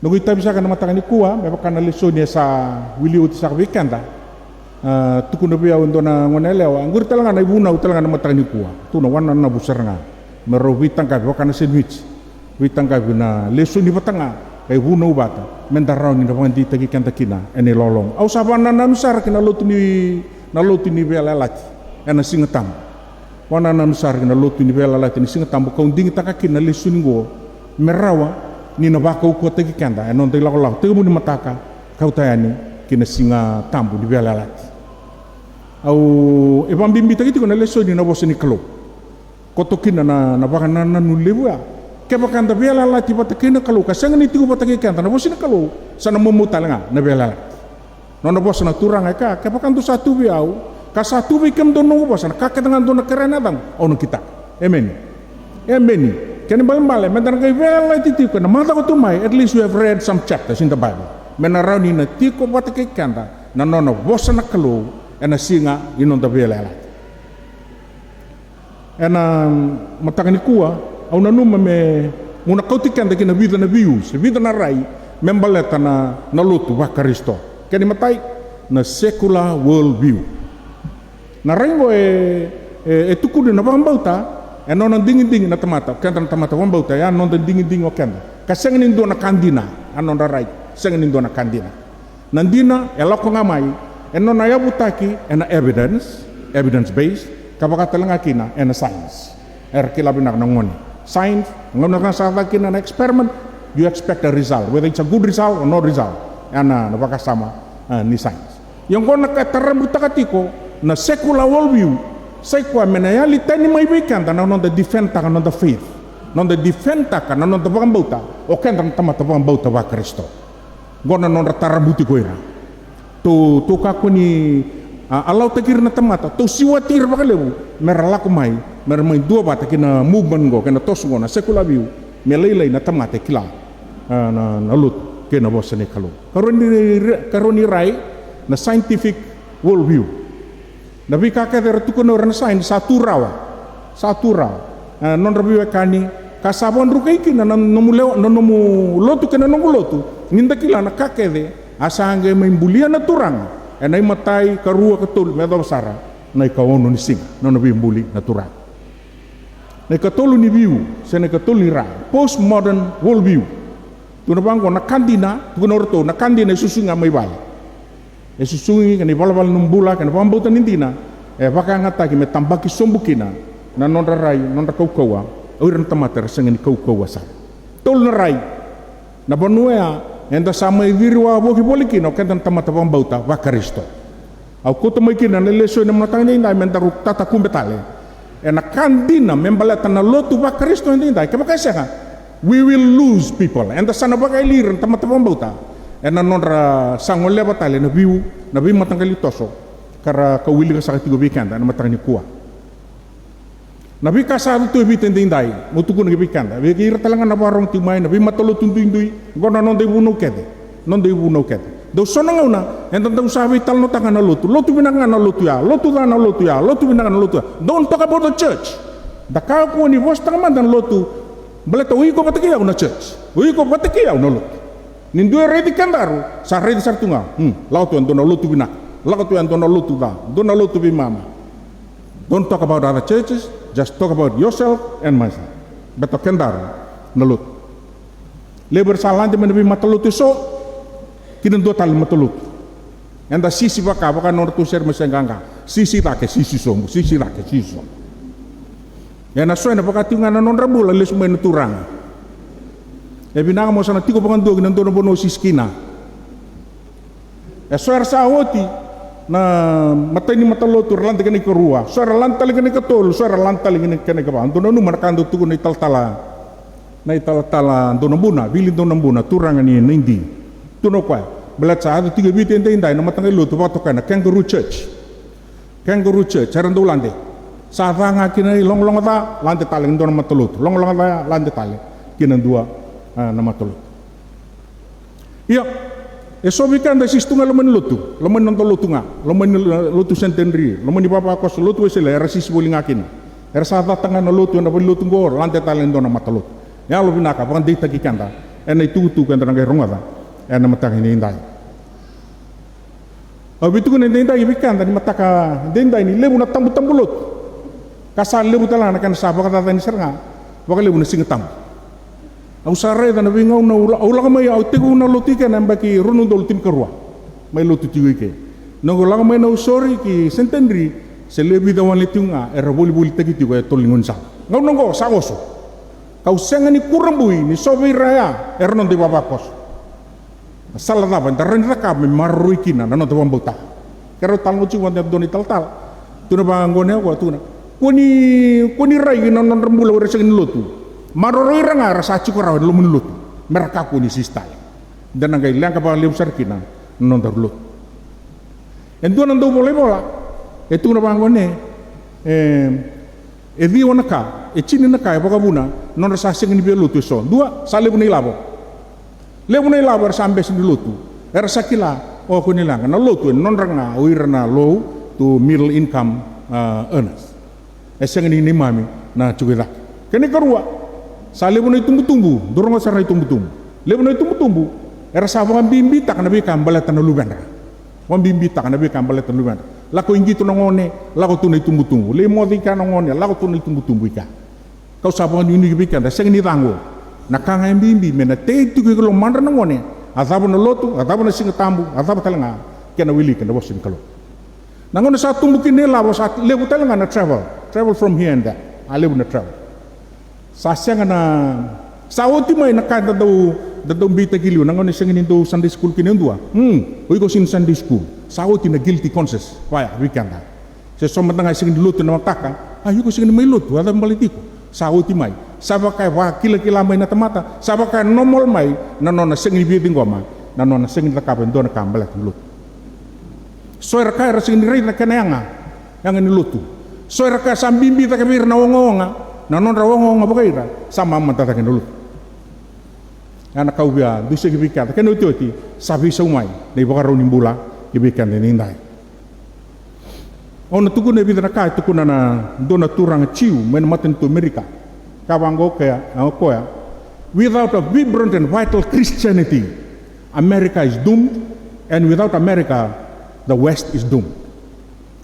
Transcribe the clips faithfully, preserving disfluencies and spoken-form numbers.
Noqu itavi saka na mataka nikua me vaka na lesoni e sa wili oti saka vei keda. A, tukuna vei au e dua na gone yalewa, qori tale ga na ivunau tale ga na mataka nikua. Tukuna wananavu sara ga me rau veitaqavi vaka na sandwich. Veitaqavi na lesoni vata ga, ka ivunau vata, me da rawa ni na vakadeitaki keda kina ena iloloma. Au sa vakanananu sara ki na lotu ni, na lotu ni veiyalayalati ena Siga Tabu. Vakanananu sara ki na lotu ni veiyalayalati ni Siga Tabu, kau digitaka kina na lesoni qo me rawa ni na vakaukauwataki keda ena noda ilakolako tekivu ni mataka, kauta yani ki na Siga Tabu ni veiyalayalati. Au e vakabibitaki tiko na lesoni na vosa ni Kalou. Koto kina na, na vakanananu levu ya. Kevaka da veiyalayalati vata kei na Kalou ka sega ni tiko vata kei keda na vosa ni Kalou, sa na maumau tale ga na veiyalayalati. Nona vosa na Turaga e kaya, kevaka dou sa tu vei au, ka sa tu vei kemudou na noqu vosa, na ka kece ga dou na kerea ena yacaqu, au na kitaka. Emeni. Emeni. Kena ibalebale me da na qai veiyalayalati tiko ena macawa tu mai, at least we have read some chapters in the Bible. Me na rawa ni na tiko vata kei keda na nona vosa na Kalou ena siga ni noda veiyalayalati. Ena mataka nikua, au nanuma meu na kauti keda ki na vica na views, vica na rai me baleta na, na lotu vaKarisito. Kena imatai, na secular world view. Na rai qo e, e, e tukuni na vakabauta, e nona digidigi na tamata, o keda na tamata vakabauta, e a noda digidigi o keda. Ka sega ni dua na ka dina, a nodra rai, sega ni dua na ka dina. Na dina e lako ga mai ena nona yavutaki ena evidence, evidence based, ka vaka tale ga kina ena science. Era kila vinaka na gone. Science, na gauna ga sa caka kina na experiment, you expect a result, whether it's a good result or no result. Ena, na vakasama, e, ni science. Ia oqo na ka e tarabutaka tiko na secular world view, sai koya me na yali tani mai vei keda na noda defendtaka na noda faith, noda defendtaka na noda vakabauta, o keda na tamata vakabauta vaKarisito. Qo na nodra tarabuti ko ira. Tou, tou kakua ni, a, alautaki ira na tamata, tou siwati ira vakalevu me ra lako mai, me ra mai duavata kei na movement qo, kei na toso qo, na secular view, me lailai na tamata e kila, a, na, na lotu kei na vosa ni Kalou. Karua ni, karua ni rai, na scientific world view. Na veika kece era tukuna o ira na science sa tu rawa. Sa tu rawa. E, nodra veiwekani, ka sa vakadrukai kina na nomu lewa, na nomu lotu kei na noqu lotu, ni da kila na ka kece a sa qai mai bulia na Turaga ena imatai, karua, katolu, me yacova sara na ikaono ni siga, na nona veibuli na Turaga. Na ikatolu ni view, se na ikatolu ni rai, postmodern world view. Tukuna vaqo, na ka dina, tukuna o ratou, na ka dina e susugi ga mai vale. E susugi kei na ivalavala ni nomu bula kei na vakabauta ni dina, e vakayagataki me tabaki sobu kina na nodra rai, nodra kaukauwa o ira na tamata era sega ni kaukauwa sara. Tolu na rai, na vanua ya eda sa mai ciri wavoki voli kina o keda na tamata vakabauta vaKarisito. Au kauta mai kina na lesoni ena mataka edaidai me daru tatakube tale ena ka dina me baleta na lotu vaKarisito edaidai. Kevaka e sega, we will lose people. Eda sa na vakaili ira na tamata vakabauta ena nodra sa goleva tale na view, na veimataqali toso ka ra kau wilika saka tiko vei keda ena mataka nikua. Na veika sa yaco tu e Viti edaidai, meu tukuna ki vei keda, vei ira tale ga na vakarogo tiko mai, na veimatalotu duidui, qo na noda ivunau kece. Noda ivunau kece. Dau so na gauna eda dau sa veitalanoataka ga na lotu. Lotu vinaka ga na lotu ya, lotu ca na lotu ya, lotu vinaka na lotu ya. Don't talk about the church. Da kakua ni vosataka mada na lotu. Baleta o iko vata kei au na church. O iko vata kei au na lotu. Ni dua e raici kedaru, sa raici sara tu ga. Hmm, lako tu ya dua na lotu vinaka. Lako tu ya dua na lotu ca, dua na lotu veimama. Don't talk about other churches, just talk about yourself and myself. Baleta o kedaru na lotu. Levu era sa lade mai na veimatalotu eso ki na dua tale na matalotu. Eda sisi vaka, vaka na nodratou sere mai se qaqa. Sisi cake, sisi sobu, sisi cake, sisi sobu. Ena so ena vaka tiko ga na nodra bula lesu mai na Turaga. E vinaka mo sa na tiko vakadua ki na dua na vanua o sisi kina. E so era sa oti na imatai ni matalotu, era lade ki na ikarua, so era lade tale ki na ikatolu, so era lade tale ki na, ki na ikava. Dou nanuma na ka dau tukuna na italatala, na italatala Daunabuna, Vili Daunabuna, turaga ni Naidi. Tukuna o koya, baleta sa yaco tiko e Viti edaidai na mataqali lotu vakatokai na kangaroo church. Kangaroo church, era dau lade. Sa ca ga kina, ilogologo ca, lade tale ki na dua na matalotu. Logologo ca, lade tale ki na dua, a, na matalotu. Ia, e so vei keda e sisi tu ga e loma ni lotu, loma ni noda lotu ga, loma ni lo-, lotu Centenary, loma ni vavakoso, lotu Wesele, era sisi voli ga kina. Era sa cata ga na lotu ena valenilotu qo, lade tale e dua na matalotu. Yalovinaka, vakadeitaki keda Ena itukutuku eda na qai rogoca ena mataka edaidai. Au via tukuna edaidai vei keda ni mataka edaidai ni levu na tabutabu lotu ka sa levu tale ga na kena sa vakacacani sara ga vakalevu na Siga Tabu. Au sa raica na veigauna au la-, au lako mai, au tekivu na lotu i ke na yabaki rua na udolu tinikarua. Mai lotu tiko i ke. Noqu lako mai na usori ki Centenary, se lewe vica wale tiko ga era volivolitaki tiko e tolo ni gaunisala. Gauna oqo sa oso. Kau sega ni kurabui ni so vei ira ya era noda ivavakoso. Na sala cava eda rawa ni cakava me maroroi kina na noda vakabauta? Keirau talanoa tiko vata e dua na italatala. Tukuna vaqo na yau, tukuna, kua ni, kua ni rai ki na nodra bula o ira sega ni lotu. Maroroi ira ga era sa tiko rawa ena loma ni lotu, me ra kakua ni sisi tale. Da na qai leqa vakalevu sara kina na nodaru lotu. E dua na dauvolaivola e tukuna vaqo, e, e ciwa na ka, e tini na ka e vakavuna na nodra sa sega ni via lotu eso. Dua, sa levu na ilavo. Levu na ilavo era sa bese ni lotu. Era sa kila, o, kua ni leqa, na lotu e nodra ga o ira na low to middle income, ah, earners. E sega ni neimami na tiko i cake. Kena ikarua, sa levu na itubutubu, dou rogoca sara na itubutubu. Levu na itubutubu era sa vakabibitaka na veika baleta na luvedra. Vakabibitaka na veika baleta na luvedra. Lako i qito na gone, lako tu na itubutubu. Lai moce i kea na gone, lako tu na itubutubu i kea. Kau sa vakanuinui vei keda, e sega ni ca oqo. Na ka ga e bibi me na tei tiko i lomadra na gone, a cava na lotu, a cava na Siga Tabu, a cava tale ga kena wiliki na vosa ni Kalou. Na gauna sa tubu kina na ilavo, sa levu tale ga na travel, travel from here and there. A levu na travel. Sa sega na, sa oti mai na ka da dau, da dau beitaki liu, na gauna e sega ni dau Sunday school kina e dua. Hmm, o iko sega ni Sunday school. Sa oti na guilty conscience vaya vei keda. Se so mada ga e sega ni lotu ena mataka, a, iko sega ni mai lotu, a cava baleti iko? Sa oti mai. Sa vaka e vakilakila mai na tamata, sa vaka e normal mai na nona sega ni via ciqoma, na nona sega ni cakava e dua na ka baleta na lotu. So era kaya era sega ni raica na kena yaga, yaga ni lotu. So era kaya sa bibi cake vei ira na ogaoga, na nodra ogaoga vakaira, sa mamada cake na lotu. Ya na ka au via dusia ki vei keda, kena iotioti, sa veisau mai na ivakarau ni bula ki vei keda edaidai. Au na tukuna e vica na ka e tukuna na dua na turaga Jiu mai na matanitu Amerika. Ka vaqo o koya, o koya, without a vibrant and vital Christianity, America is doomed, and without America, the West is doomed.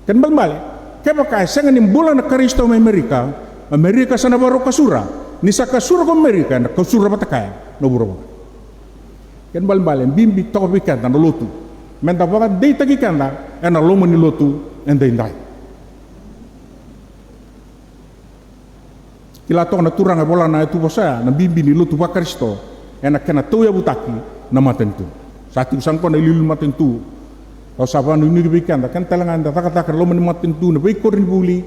Kena ibalebale, kevaka e sega ni bula na Karisito mai Amerika, Amerika sa na vakarau kasura. Ni sa kasura ko Amerika, ena kasura vata kaya na vuravura. Kena ibalebale, e bibi toka vei keda na lotu, meda vakadeitaki keda ena loma ni lotu edaidai. Kila toka na turaga e vola na ituvosa ya, na bibi ni lotu vaKarisito ena kena tauyavutaki na matanitu. Sa tiko sara qo na iliuliu ni matanitu. Au sa vakanuinui vei keda, kena tale ga eda cakacaka ena loma ni matanitu, na veikoronivuli,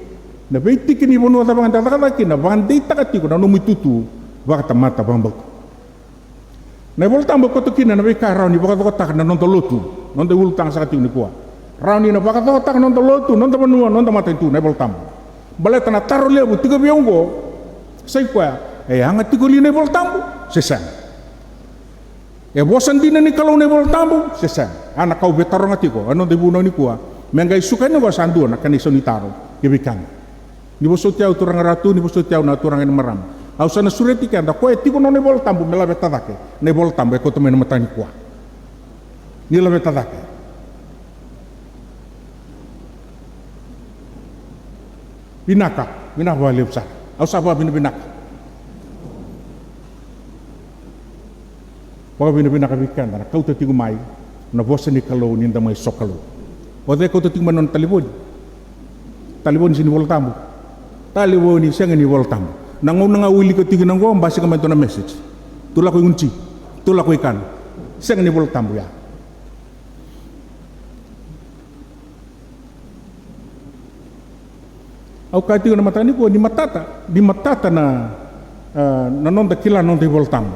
na veitiki ni vanua cava ga eda cakacaka kina, vakadeitaka tiko na nomu itutu vakatamata vakabauta. Na iVolatabu e koto kina na veika e rawa ni vakacokotaka na noda lotu, noda iulutaga saka tiko nikua. Rawa ni na vakacokotaka noda lotu, noda vanua, noda matanitu na iVolatabu. Baleta na taro levu tiko vei au oqo, sa i koya, e yaga tiko li na iVolatabu se sega? E vosa dina ni Kalou na iVolatabu se sega? A na ka au via taroga tiko ena noda ivunau nikua, me qai suka yani oqo sa dua na kena isau ni taro ki vei keda. Ni vosoti au turaga Ratu, ni vosoti au na turaga kei na marama. Au sa na sureti keda, o koya e tiko na nona iVolatabu me laveta cake na iVolatabu e koto mai na mataka nikua. Ni laveta cake. Vinaka, vinaka vakalevu sara. Au sa vakavinavinaka. Vakavinavinaka vei keda na kauta tiko mai na vosa ni Kalou ni da mai sokalou. O cei e kauta tiko mai na nona talevoni? Talevoni sega ni iVolatabu. Talevoni sega ni iVolatabu. Na gauna ga o wilika tiko kina oqo, basika mai e dua na message. Tu lako i Gunuji, tu lako i Kana. Sega ni iVolatabu ya. Au kaya tiko na mataka nikua, ni matata, ni matata na, ah, na noda kila na noda iVolatabu.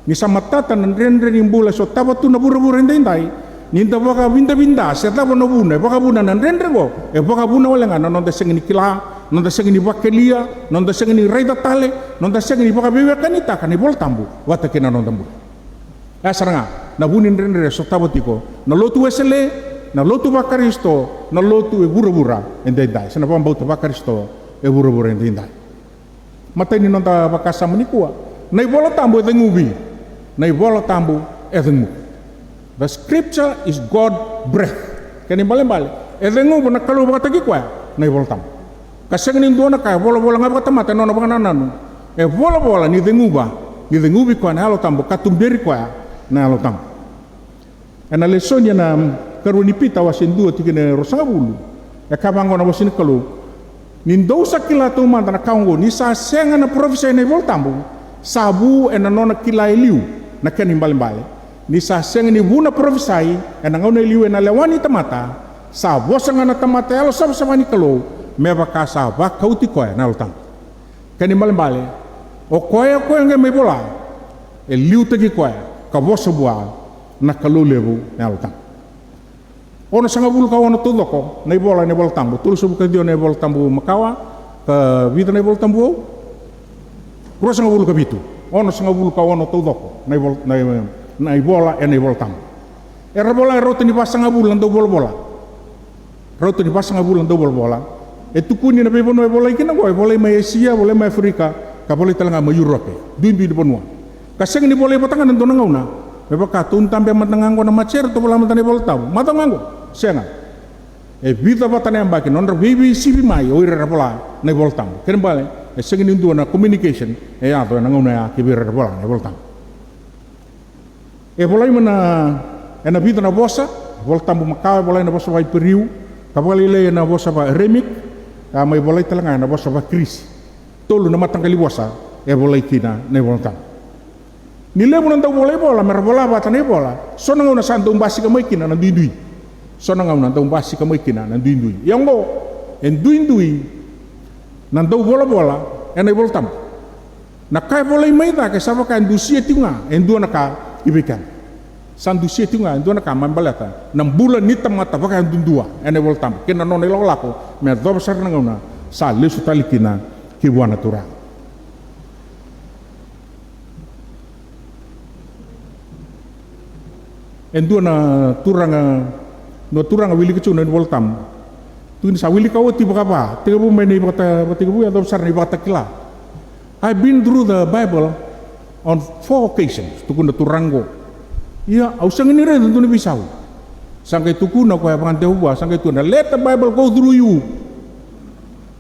Ni sa matata na dredre ni bula e sotava tu na vuravura edaidai, ni da vakavidavida se cava na vuna e vakavuna na dredre oqo, e vakavuna wale ga na noda sega ni kila, noda sega ni vakakelia, noda sega ni raica tale, noda sega ni vakaveiwekanitaka na iVolatabu vata kei na noda bula. E sara ga na vu ni dredre e sotava tiko na lotu Wesele, na lotu vaKarisito, na lotu e vuravura edaidai, se na vakabauta vaKarisito e vuravura edaidai. Matai ni noda vakasama nikua, na iVolatabu e ceguvi. Na iVola Tabu e ceguva. The scripture is God breath. Kena ibalebale, e ceguva na Kalou vakataki koya na iVola Tabu. Ka sega ni dua na ka, e volavola ga vakatamata ena nona vakanananu. E volavola ni ceguva, ni ceguvi koya na Yalo Tabu, ka tuberi koya na Yalo Tabu. Ena lesoni ena ikarua ni Pita wase dua tikina e ruasagavulu, e kaya vaqo na vosa ni Kalou: Ni dou sa kila taumada na ka oqo, ni sa sega na parofisai ena iVola Tabu sa vu ena nona kila e liu na kena ibalebale. Ni sa sega ni vu na parofisai ena gauna e liu ena lewa ni tamata, sa vosa ga na tamata yalosavasava ni Kalou, me vaka sa vakauti koya na Yalo Tabu. Kena ibalebale, o koya, o koya qai mai vola, e liutaki koya ka vosa vua na Kalou levu na Yalo Tabu. Onosagavulu ka ono taucoko na ivola ena iVola Tabu. Tolusagavulu ka ciwa na iVola Tabu makawa, ka vica na iVola Tabu vou? Ruasagavulu ka vitu. Onosagavulu ka ono taucoko na ivola, na, na ivola ena iVola Tabu. Era vola e rauta ni vasagavulu na dauvolavola. Rauta ni vasagavulu na dauvolavola. E tukuni na veivanua e volai kina oqo, e volai mai Esia, volai mai Aferika, ka volai tale ga mai Europe. Duidui ni vanua. Ka sega ni volai vata ga ena dua na gauna. Me vaka tou dabe mada ga oqo na matasere, tou vola mada na iVola Tabu. Macawa ga oqo. Sega. E vica vata na yabaki na nodra veiveisivi mai o ira era vola na iVola Tabu. Kena ibalebale, e sega ni dua na communication e yaco ena gauna ya kei vei ira era vola na iVola Tabu. E volai mai na, ena vica na vosa, Vola Tabu makawa e volai ena vosa vakaIperiu, ka vakalailai ena vosa vakaAramic, ka mai volai tale ga ena vosa vakaKirisi. Tolu na mataqali vosa e volai kina na iVola Tabu. Ni levu na dauvolaivola mera vola vata na ivola, so na gauna sa dau basika mai kina na duidui. So na gauna dau basika mai kina na duidui. Ia oqo, e duidui na dauvolavola ena iVola Tabu. Na ka e volai mai cake sa vaka e dusia tiko ga e dua na ka ki vei keda. Sa dusia tiko ga e dua na ka me baleta na bula ni tamata vakayadudua ena iVola Tabu kei na nona ilakolako me yacova sara na gauna sa lesu tale kina ki vua na Turaga. E dua na turaga, dua turaga wilika tu na iVola Tabu. Tukuni sa wilika oti vakava, tekivu mai na ivakata, vakatekivu, yacova sara na iVakatakila. I've been through the Bible on four occasions, tukuna turaga oqo. Ia, au sega ni raica e dua na veisau. Sa qai tukuna o koya vakadewa vua, sa qai tukuna, let the Bible go through you.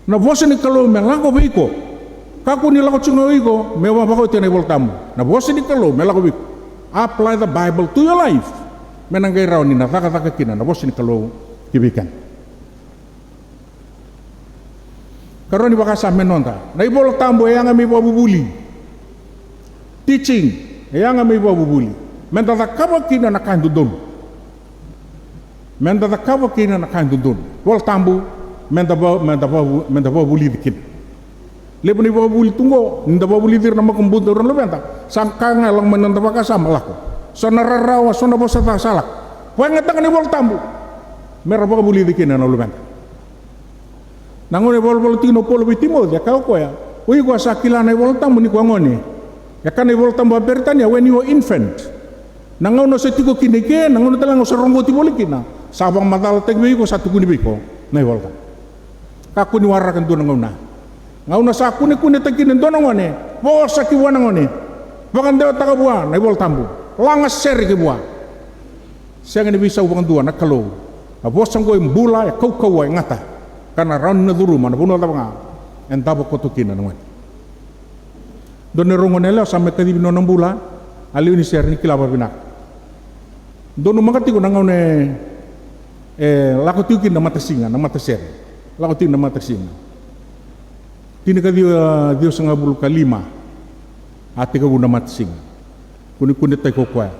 Na vosa ni Kalou me lako vei iko. Kakua ni lako tiko ga o iko me vakaoti ena iVola Tabu. Na vosa ni Kalou me lako vei iko. Apply the Bible to your life. Me na qai rawa ni na cakacaka kina na vosa ni Kalou ki vei keda. Karua ni vakasama me noda. Na iVola Tabu e yaga me ivakavuvuli. Teaching, e yaga me ivakavuvuli. Meda cakava kina na ka e dodonu. Meda cakava kina na ka e dodonu. Vola Tabu, meda va, meda va, meda vakavulici kina. Levu na ivakavuvuli tu oqo, nida vakavulici ira na makubuda, ira na luveda. Sa ka ga e lako mai na noda vakasama, lako. So na rarawa, so na vosa ca sa lako. Vakayagataka na iVola Tabu. Mera vakavulici kina na luveda. Na gauna e volavola tiko o Paula vei Timoci, e kaya o koya, o iko a sa kila na iVola Tabu ni ko a gone. E kaya na iVola Tabu vakaperitania, when you were infant. Na gauna o sa tiko kina i ke, na gauna tale ga o sa roqoti voli kina, sa vakamacalataki vei iko, sa tukuni vei iko na iVola Tabu. Kakua ni waraka e dua na gauna. Gauna sa kunekunetaki kina e dua na gone, vosa ki vua na gone. Vakadewataka vua na iVola Tabu. Laga sere ki vua. Sega ni veisau vakadua na Kalou. Na vosa oqo e bula, e kaukauwa, e gata. Ka na rawa ni na curuma na vanua cava ga e davo koto kina na gone. Dua na neirau gone yalewa sa mai kacivi na nona bula, a lewe ni sere ni kila vakavinaka. Donumaka tiko na gauna e, e lako tiko kina na matasiga, na matasere. Lako tiko na matasiga. Tinikaciwa ciwasagavulu ka lima, a tekivu na matasiga. Kunekunetaki ko koya.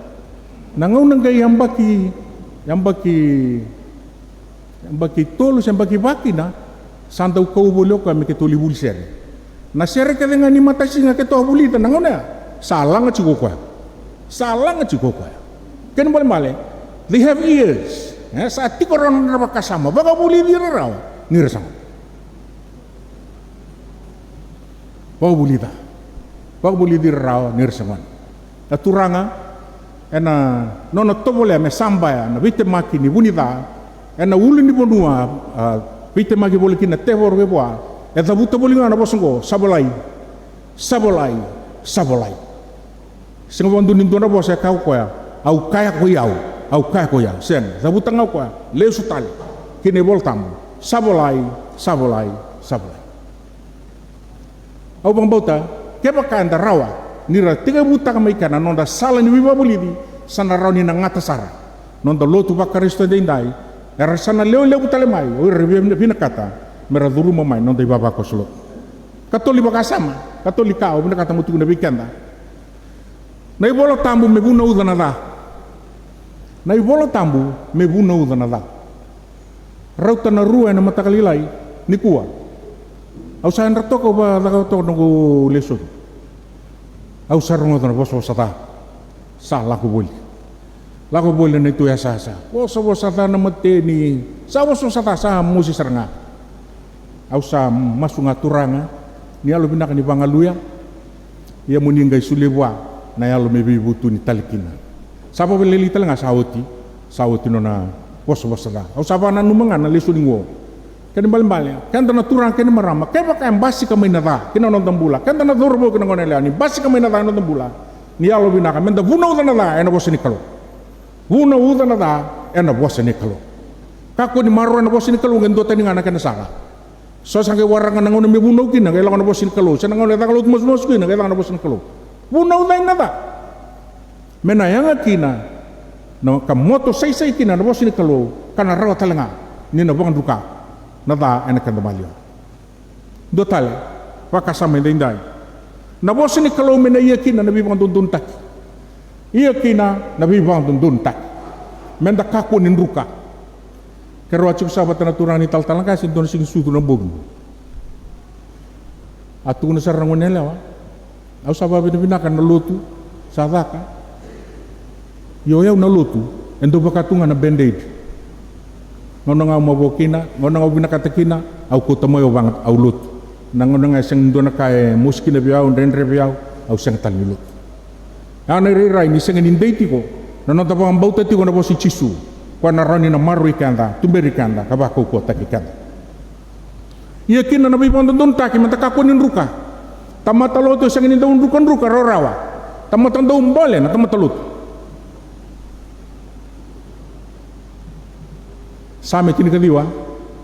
Na gauna qai yabaki, yabaki, yabaki tolu se yabaki va kina, sa dau kau voli o koya me keitou lai vuli sere. Na sere kece ga ni matasiga keitou a vulica na gauna ya, sa laga tiko o koya. Sa laga tiko o koya. Kena ibalebale, they have ears. E, sa tiko rawa na nodra vakasama, vakavulici ira rawa ni ra sa gone. Vakavulica. Vakavulici ira rawa ni ra sa gone. Na Turaga, ena nona tovolea me sabaya na veitemaki ni vu ni ca, ena ulunivanua, a, veitemaki voli kina na tevoro kei vua, e cavuta voli ga na vosa oqo, sa volai, sa volai, sa volai. Sega vakadua ni dua na vosa e kaya ko koya, au kaya ko i au, au kaya ko i au. Sega, cavuta ga o koya, lesu tale ki na iVola Tabu. Sa volai, sa volai, sa volai. Au vakabauta, kevaka eda rawa ni ra tekivutaka mai kina na noda sala ni veivakavulici, sa na rawa ni na gata sara noda lotu vaKarisito edaidai. Era sa na lewe levu tale mai o ira era via vinakata me ra curuma mai na noda ivavakoso lotu. Katoli vakasama, katoli ka au vinakata mo tukuna vei keda. Na iVola Tabu me vunauca na ca. Na iVola Tabu me vunauca na ca. Rauta na rua ena mataka lailai nikua. Au sa yadra toka, au vakacakava toka noqu lesoni. Au sa rogoca na vosavosa ca. Sa lako voli. Lako voli na neitou yasayasa. Vosavosa ca na mateni. Sa vosavosa ca, sa mosi sara ga. Au sa masu ga, Turaga, ni yalovinaka ni vagaluya. Ia mo ni qai solia vua na yalo me veivutuni tale kina. Sa vakaveilailai tale ga, sa oti, sa oti nona vosavosa ca. Au sa vakananuma ga na lesoni qo. Kena ibalebale, keda na turaga kei na marama, kevaka e basika mai na ca ki na noda bula, keda na cauravou kei na goneyalewa, ni basika mai na ca ena noda bula, ni yalovinaka meda vunauca na ca ena vosa ni Kalou. Vunauca na ca ena vosa ni Kalou. Kakua ni maroroya na vosa ni Kalou, qai duatani ga na kena sala. So sa qai waraka na gauna me vunau kina, qai lako na vosa ni Kalou. Se na gauna e caka lotu masumasu kina, qai caka na vosa ni Kalou. Vunauca na ca me na yaga kina, na ka moto saisai kina na vosa ni Kalou, ka na rawa tale ga ni na vakadruka na ca ena keda maliwa. Dua tale, vakasama edaidai. Na vosa ni Kalou me na ia kina na veivakadodonutaki. Ia kina na veivakadodonutaki. Meda kakua ni druka. Keirau a tiko sa vata na turaga ni talatala qase, dua na siga ni sucu na bogi. A tukuna sara na goneyalewa, au sa vakavinavinaka na lotu sa caka. Io, o yau na lotu e dau vaka tu ga na band-aid. Gauna ga au mavoa kina, gauna ga au vinakata kina, au kauta mai, au vaga, au lotu. Na gauna ga e sega ni dua na ka e mosi kina vei au, dredre vei au, au sega tale ni lotu. Ya na irairai ni sega ni dei tiko na noda vakabauta tiko na vosa i Jisu, koya na rawa ni na maroroi keda, tuberi keda, ka vakaukauwataki keda. Ia kina na veivakadodonutaki, meda kakua ni druka. Tamata lotu e sega ni dau drukadruka rawarawa. Tamata dau bole na tamata lotu. Same tinikaciwa,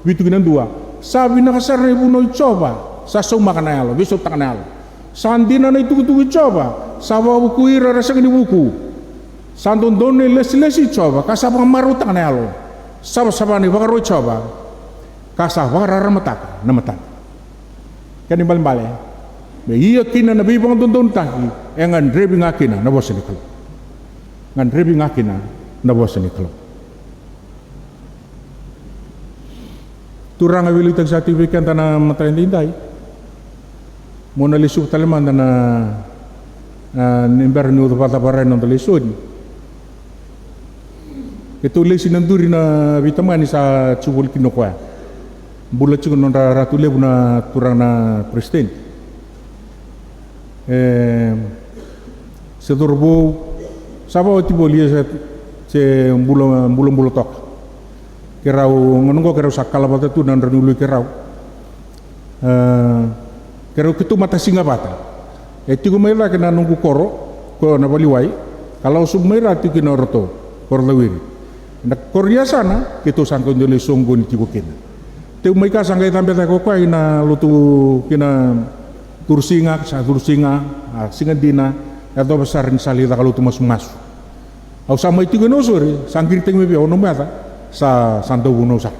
vitu ki na dua. Sa vinaka sara na ivunau i Jiova, sa saumaka na yalo, veisautaka na yalo. Sa dina na itukutuku i Jiova, sa vakavukui ira era sega ni vuku. Sa dodonu na ilesilesi i Jiova, ka sa vakamarautaka na yalo. Savasava na ivakaro i Jiova, ka sa vakararamataka na matana. Kena ibalebale, me ia kina na veivakadodonutaki, e gadrevi ga kina na vosa ni Kalou. Gadrevi ga kina na vosa ni Kalou. Turaga, veiliutaki sa tiko vei keda na mataka edaidai. Mo na lesuva tale mada na, a, ni bera niu vakacavara na noda lesoni. Keitou lesi na duri na veitamani sa tiko voli kina o koya. Bula tiko na nodra ratu levu na turaga na peresitedi. E, se cauravou, sa vaoti voli, ia se, se bula, bulabula toka. Keirau, gauna oqo keirau sa kala vata tu na nodra ului keirau. E, keirau, keitou matasiga vata. E tiko mai cake na noqu koro, ko na Valiwai, ka lako sobu mai ra tiko kina o ratou, koro Cawiri. Na koro i yasana, keitou sa qai dau lai soqoni tiko kina. Teu mai ka sa qai cabe cake o koya ina lotu kina, curusiga, sa curusiga, a siga dina, yacova sara ni sa lai caka lotu masumasu. Au sa mai tiko e Nausori, sa qiritaki mai vei au na nomu yaca, sa, sa Dauvunau sara.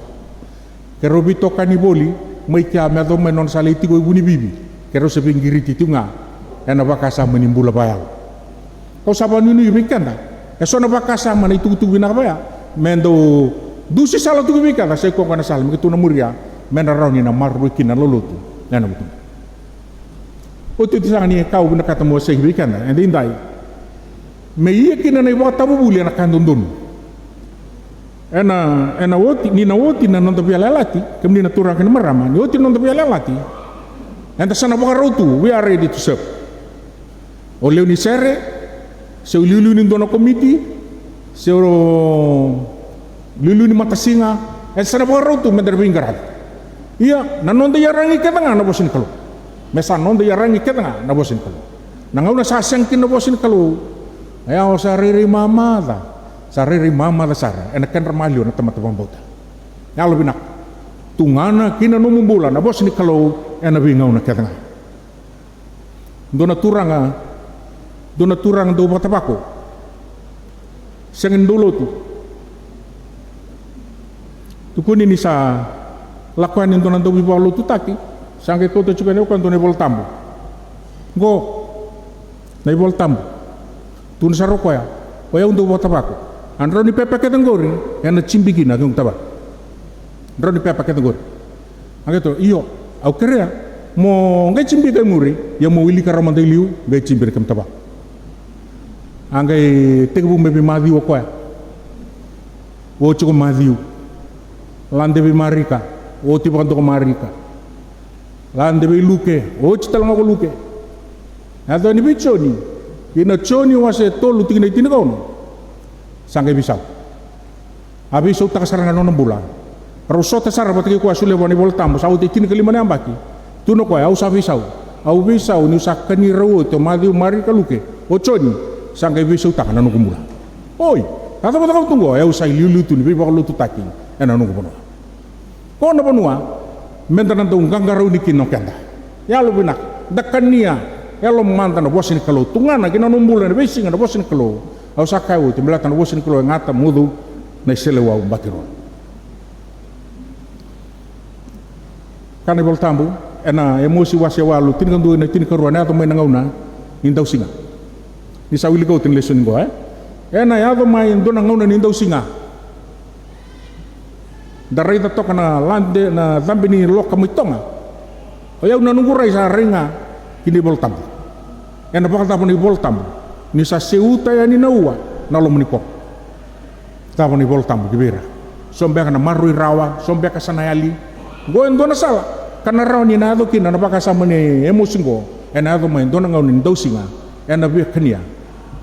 Keirau veitokani voli mai kea me yacova mai na nona sa lai tiko e Vunivivi. Keirau se veiqiriti tiko ga ena vakasama ni bula vakayalo. Kau sa vakanuinui vei keda, eso na vakasama, na itukutuku vinaka vaya, me dau dusi sala tu vei keda, sa i koya na sala me keitou na muria, me na rawa ni na maroroi kina na lotu ena vutu. Otioti sara ga ni ka au vinakata meu wasea vei keda edaidai, me ia kina na ivakatavuvuli ena ka dodonu. Ena, ena oti, ni na oti na noda veiyalayalati, kemuni na turaga kei na marama, ni oti na noda veiyalayalati, eda sa na vakarau tu, we are ready to serve. O lewe ni sere, se o iliuliu ni dua na komiti, se o iliuliu ni matasiga, eda sa na vakarau tu meda na veiqaravi. Ia, na noda iyaragi kece ga na vosa ni Kalou. Me sa noda iyaragi kece ga na vosa ni Kalou. Na gauna sa sega kina na vosa ni Kalou, Ia o sa rairai mamaca, sa rairai mamaca sara ena kedra maliwa na tamata vakabauta. Yalo vinaka. Tugana ki na nomu bula na vosa ni Kalou ena veigauna kece ga. Dua na turaga, dua na turaga dau vakatavako, sega ni dau lotu. Tukuni ni sa lako yani e dua na dauveivakalotutaki, sa qai kauta tiko yani o koya dua na iVola Tabu. Qo na iVola Tabu. Tukuna sara o koya, o yau dau vakatavako. A drau ni pepa kece qori ena jibi kina kemutava. Drau ni pepa kece qori. A qai tukuna, io, au kerea mo qai jibi ka i muri, ia mo wilika rawa mada i liu, qai jibi na kemutava. A qai tekivu me veimaciu o koya. Oti ko Maciu. Lade vei Marika. Oti vakadua ko Marika. Lade vei Luke. Oti tale ga ko Luke. Yaco yani vei Joni. Kina Joni wase tolu tikina e tinikaono. Sa qai veisau. A veisautaka sara ga na nona bula. Rau sota sara vata kei koya a solia vua na iVola Tabu, sa oti e tinikalima na yabaki. Tukuna o koya, au sa veisau. Au veisau niu sa kani rau oti o Maciu, Marika, Luke, o Joni. Sa qai veisautaka na noqu bula. Oi, a cava cakava tu qo? E au sa iliuliu tu ni veivakalotutaki ena noqu vanua. Ko na vanua meda na dau qaqarauni kina o keda. Yalo vinaka, da kania e lomada na vosa ni Kalou. Tugana ki na nomu bula ena veisiga na vosa ni Kalou. Au sa kaya oti, baleta na vosa ni Kalou e gata, mucu, na iseleiwau bati rua. Kaya na iVola Tabu ena Emosi wase walu, tinikadua ina tinikarua, ena yaco mai na gauna ni dausiga. Ni sa wilika oti na lesoni qo, e? Ena yaco mai e dua na gauna ni dausiga. Da raica toka na lade, na cabe ni loka mai Toga. O yau na noqu rai sa rai ga ki na iVola Tabu. Ena vakacava na iVola Tabu? Ni sa seuta yani na ua na loma ni kovo. Cava na iVola Tabu ki vei ira? So beka na maroroi rawa, so beka sa na yali. Qo e dua na sala ka na rawa ni na yaco kina na vakasama ni Emosi qo. Ena yaco mai e dua na gauna ni dausiga. Ena via kania,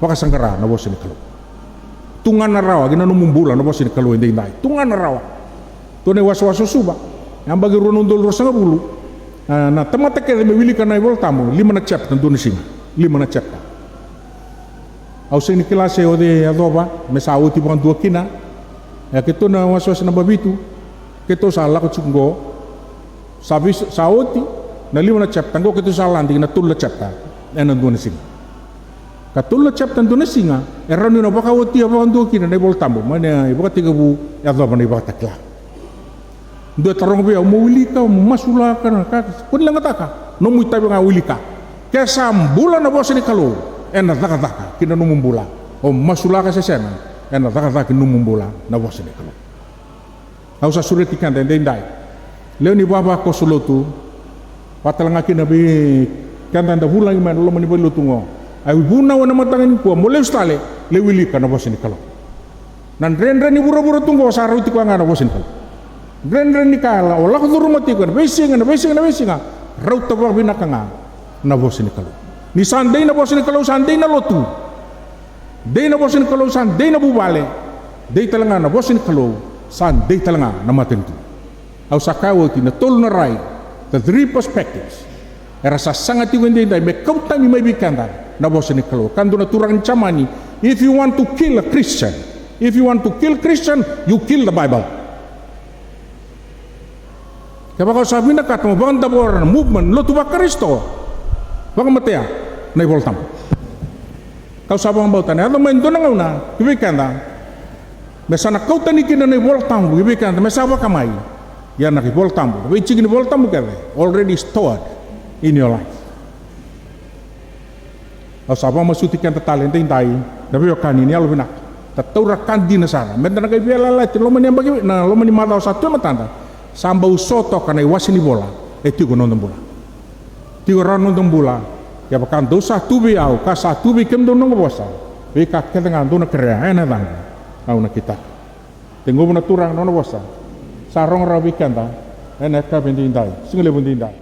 vakasaqara na vosa ni Kalou. Tugana rawa ki na nomu bula na vosa ni Kalou edaidai. Tugana rawa. Tou na iwasewase o Suva, yabaki rua na udolu ruasagavulu. A, na tamata kece me wilika na iVola Tabu, lima na chapter, dua na siga. Lima na chapter. Au sega ni kila se o cei e yacova me sa oti vakadua kina. E keitou na wasewase naba vitu, keitou sa lako tiko qo. Sa vis-, sa oti na lima na chapter qo, keitou sa lade ki na tolu na chapter ena dua na siga. Ka tolu na chapter dua na siga, e rawa ni na vakaotia vakadua kina na iVola Tabu mai na ivakatekivu yacova na ivakatakila. Dua e taroga vei au, mo wilika, mo masulaka na ka, ko ni leqataka, nomu itavi ga wilika. Ke sa bula na vosa ni Kalou ena cakacaka ki na nomu bula, o masulaka se sega, ena cakacaka ki na nomu bula na vosa ni Kalou. Au sa sureti keda edaidai, lewe ni vavakoso lotu, vaka tale ga kina vei keda eda vulagi mai na loma ni valelotu qo. Au vunau ena mataka nikua, mo lesu tale, lai wilika na vosa ni Kalou. Na dredre ni vuravura tu qo sa rauti koya ga na vosa ni Kalou. Dredre ni ka o lako curuma tiko ena veisiga, na veisiga, na veisiga, rauta vakavinaka ga na vosa ni Kalou. Ni sa dei na vosa ni Kalou, sa dei na lotu. Dei na vosa ni Kalou, sa dei na vuvale. Dei tale ga na vosa ni Kalou, sa dei tale ga na matanitu. Au sa kaya oti na tolu na rai, the three perspectives. Era sa saga tiko edaidai me kau tani mai vei keda na vosa ni Kalou. Ka dua na turaga ni Jamani, if you want to kill a Christian, if you want to kill Christian, you kill the Bible. Kevaka o sa vinakata mo vakadavora na movement lotu vaKarisito, vakamatea na iVola Tabu. Kau sa vakabauta na yaco mai dua na gauna ki vei keda me sa na kau tani kina na iVola Tabu ki vei keda me sa vakamai. Ia na iVola Tabu, na veitiki ni iVola Tabu kece already stored in your life. Au sa vakamasuti keda tale edaidai na veiwekani ni yalovinaka. Da taura ka dina sara meda na qai veiyalayalati na loma ni yabaki, na loma ni macawa sa tu e matada. Sa bau so toka na iwase ni vola e tiko na noda bula. Tiko rawa na noda bula. Kevaka dou sa tu vei au, ka sa tu vei kemudou na noqu vosa, veika kece ga dou na kerea ena yacaqu, au na kitaka. Tekivu na Turaga na nona vosa. Sa rogo rawa vei keda ena yakavi edaidai, siga levu edaidai.